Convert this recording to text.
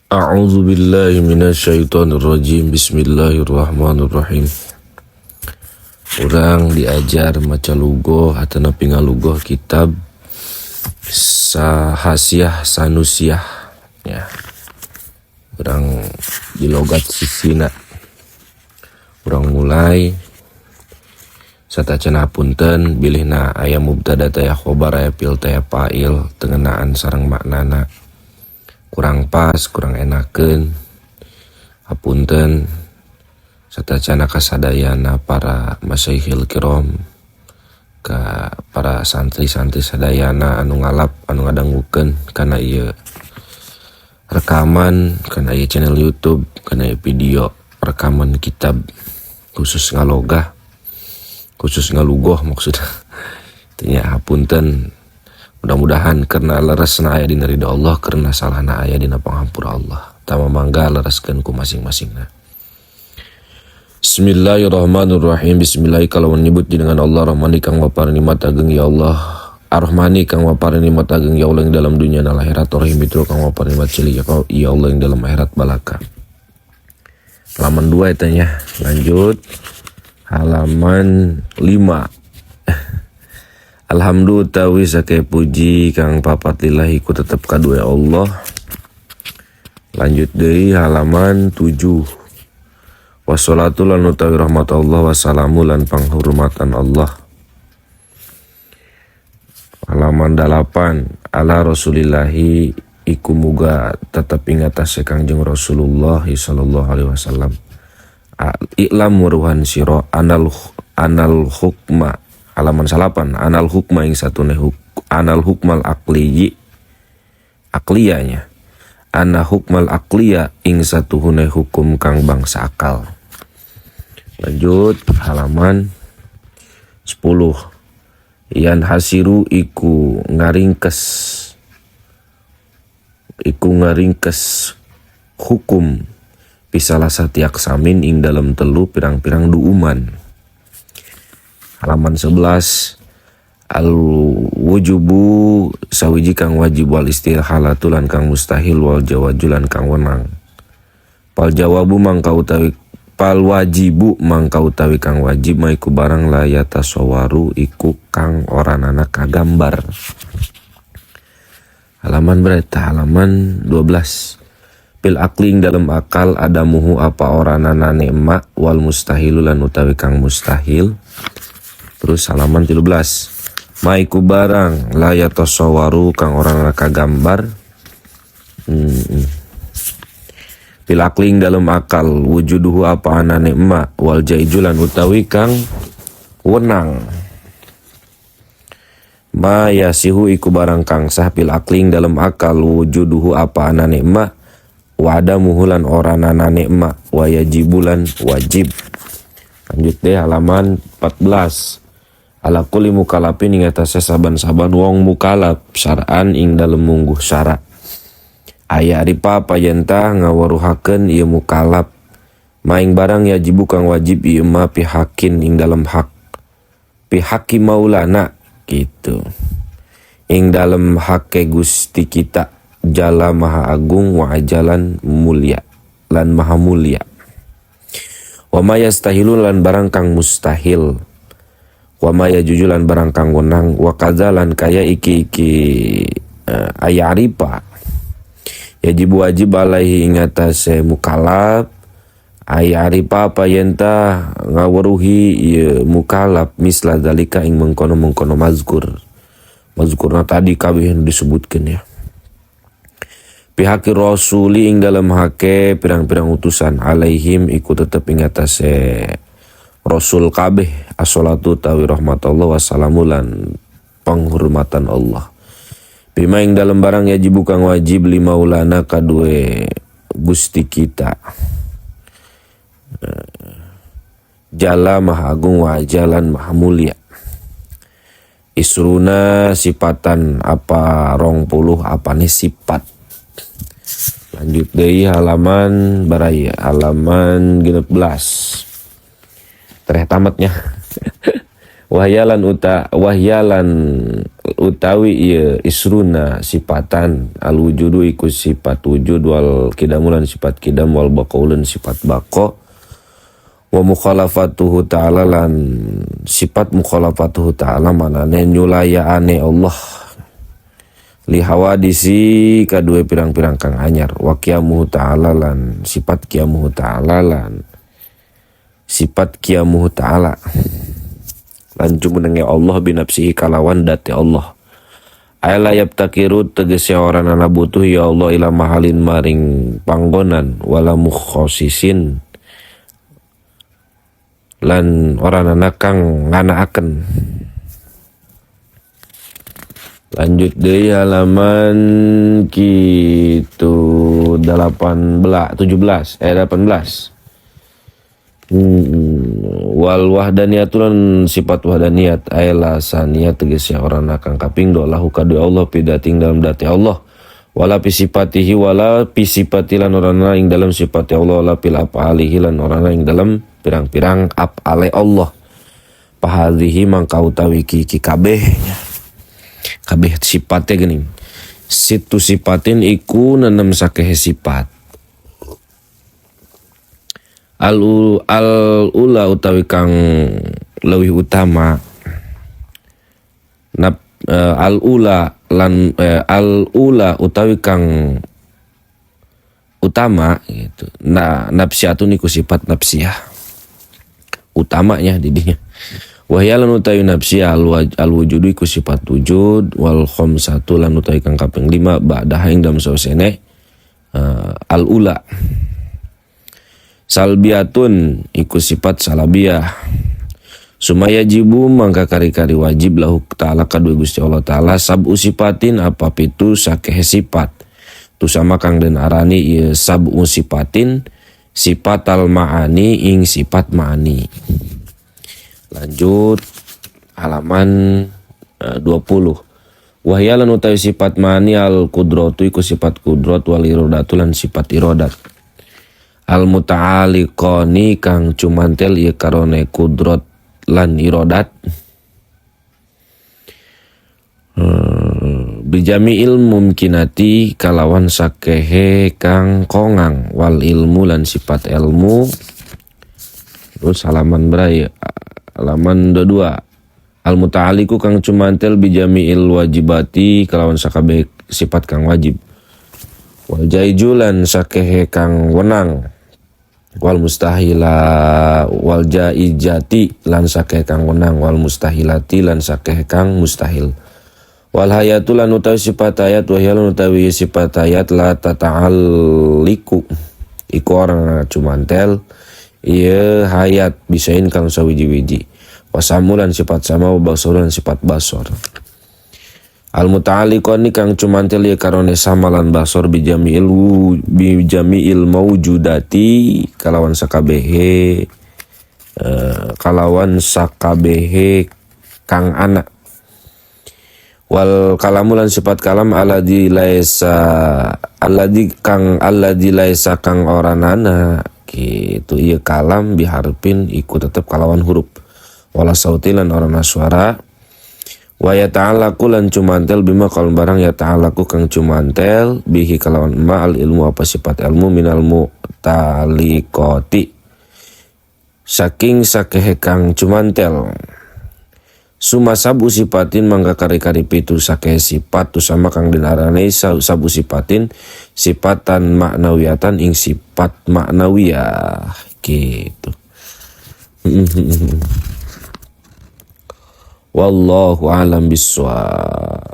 A'udzu billahi minasyaitonir rajim. Bismillahirrahmanirrahim. Urang diajar maca lugoh atanapi ngalugoh kitab Sahasiah Sanusiah ya. Urang di logat sisina. Urang mulai satacana. Punten bilihna aya mubtada taya khobar, aya fi'il taya fa'il, teu ngeunaan sareng maknana, kurang pas, kurang enakeun. Hapunten satacana kasadayana para masyaykhil kiram, ka para santri-santri sadayana anu ngalap, anu ngadangukeun kana ieu rekaman, kana ieu channel YouTube, kana ieu video rekaman kitab khusus ngalogah, khusus ngalugoh maksudnya. Artinya hapunten, mudah-mudahan karena leresna aya dina ridho Allah, karena salahna aya dina pangampura Allah. Tama mangga lereskeun ku masing-masingna. Bismillahirrahmanirrahim. Bismillah kalau menyebut dengan Allah, Rahmani kang maparin nikmat ageng ya Allah, Ar-Rahmani kang maparin nikmat ageng ya Allah yang dalam dunia dan akhirat, Rahim itu kang maparin nikmat cilik ya Allah yang dalam akhirat balaka. Halaman 2 ya, lanjut halaman 5. Alhamdulillah tawi sake puji kang papat lillahi ku tetep kadue Allah. Lanjut deui halaman 7. Wassalatu lan utawi rahmat Allah, wassalamu lan panghormatan Allah. Halaman 8. Ala Rasulillahi iku muga tetep ing atase Kangjeng Rasulullah sallallahu alaihi wasallam. I'lam muruhan sira anal anal hukma, halaman 9, anal hukma ing satune huk, anal hukmal aqliyi akliyanya, anna hukmal aqliya ing satuhune hukum kang bangsa akal. Lanjut halaman 10. Yan hasiru iku ngaringkes, iku ngaringkes hukum fi salasati aqsamin ing dalam telu pirang-pirang duuman. Halaman 11. Al wujubu sawiji kang wajib, wal istihalatu lan kang mustahil, wal jawazu lan kang wenang. Pal jawabu mangka utawi, pal wajibu mangka utawi kang wajib, ma iku barang, la yatasawwaru iku kang ora nana kagambar. Halaman berapa? Halaman 12. Fil aqli ing dalam akal, adamuhu apa ora nana ma, wal mustahilu lan utawi kang mustahil. Terus halaman 13. Ma iku barang la yatasawwaru kang ora nana kagambar. Fil aqli ing dalam akal, wujuduhu apa anane ma, wal jaizu lan utawi kang wenang. Ma yasihu iku barang kang sah fil aqli ing dalam akal, wujuduhu apa anane ma, wa adamuhu lan ora nanane ma, wa yajibu lan wajib. Lanjut deh halaman 14. Ala kulli mukallafin ing atase saban-saban wong mukallaf, syar'an ing dalem mungguh syara. Aya arifa apa yenta ngaweruhakeun ieu mukallaf ma ing barang, yajibu kang wajib ieu ma, fi haqqin ing dalem hak, fi haqqi maulana gitu, ing dalem hake Gusti kita, jalla maha agung, wa ajalan mulia lan maha mulia, wa ma yastahilu lan barang kang mustahil, wa ma yajuzu lan barang kang wenang, wa kadza lan kaya iki-iki, aya arifa yajibu wajib alaihi ing atase mukallaf, aya arifa apa yenta ngaweruhi ieu mukallaf, misla zalika ing mengkono-mengkono mazkur. Mazkurna tadi kabeh yang disebutkan ya. Fi haqqi rasuli ing dalam hake pirang-pirang utusan, alaihim iku tetep ing atase rasul kabeh, assalatu tawi rahmatullah, wassalamu lan penghormatan Allah. Bima ing dalam barang, yajibu kang wajib, li maulana kadue Gusti kita, jalla maha agung, wa jalan maha mulia. Isruna sifatan apa 20 apa nih sifat. Lanjut deui halaman baraya, halaman 16. Tereh tamatnya. Wahyalan utawi ieu isruna sifatan al wujudu iku sifat wujud, wal kidamulan sifat kidam, wal baqaulun sifat baqa, wa mukhalafatuhu ta'ala lan sifat mukhalafatuhu ta'ala, manane nyulayaane Allah li hawadisi kadue pirang-pirang kang anyar, wa qiyamuhu ta'ala lan sifat qiyamuhu ta'ala lan sifat qiyamuhu ta'ala lan jumenenge Allah binafsihi kalawan dati Allah. Ay la yaftaqiru tegese ora ana butuh ya Allah ila mahalin maring panggonan, wala mukhassisin lan ora ana kang nganaaken. Lanjut deui halaman kitu 18, 17, eh, 18. Wal wahdaniyatu lan sifat wahdaniyat, ay la saniyat tegese ora kang kaping dua lahu kadue Allah fi dzati dalam dati Allah, wala fi sifatihi, wala fi sifati lan ora ing dalam sifati Allah, wala fil af'alihi lan ora ing dalam pirang-pirang af'ale Allah. Fahadhihi mangka utawi ki kabeh kabeh sifate geuning situ sifatin iku nenem sakehe sifat. Al ula utawi kang leuwih utama nap, al ula lan al ula utawi kang utama gitu. Nah, nafsiyatun iku sifat nafsiyah utamanya didinya. Wahya lan utawi nafsiyah al wujudu iku sifat wujud, wal khamsatu lan utawi kang kaping 5 ba'daha ing dalem sawsene al ula salbiyatun iku sifat salabiyah. Sumaya jibu mangka kari-kari wajib lahu ta'ala kadue Gusti Allah ta'ala sab'u sifatin apa pitu sakehe sifat tu sama kang den arani ieu sab'u sifatin sifat al ma'ani ing sifat ma'ani. Lanjut halaman 20. Wahya lan utawi sifat ma'ani al kudratu iku sifat kudrat, wal iradatu lan sifat iradat, al muta'alliqani kang cumantel ieu karone kudrat lan iradat bijami'il mumkinati kalawan sakehe kang kongang, wal ilmu lan sifat ilmu. Terus halaman berai, halaman 22. Al muta'alliqu kang cumantel bijami'il wajibati kalawan sakabeh sifat kang wajib, wal jaizu lan sakehe kang wenang, wal mustahila, wal jaizati lan sakehe kang wenang, wal mustahilati lan sakehe kang mustahil, wal hayatu lan utawi sifat hayat. Wa lan utawi sifat hayat la tata'alliqu iku ora cumantel ieu hayat bisyai'in kang sawiji-wiji, wasamu lan sifat sama, wa basar lan sifat basar. Al muta'alliqani kang cumantel ieu karone sama lan basar bijami'il maujudati kalawan sakabehe kang ana, wal kalamu lan sifat kalam alladzi laisa alladzi kang alladzi laisa kang ora nana gitu ieu kalam biharfin iku tetep kalawan huruf, wala sauti lan ora suara, wa yata'allaqu lan cumantel bima kalawan barang yata'allaqu kang cumantel bihi kalawan ma al ilmu apa sifat ilmu minal muta'alliqati saking sakehe kang cumantel. Suma sab'u sifatin mangka kari-kari pitu sakehe sifat tu sama kang dinarane sab'u sifatin sifatan maknawiyatan ing sifat maknawiyah gitu. Wallahu alam bissawab.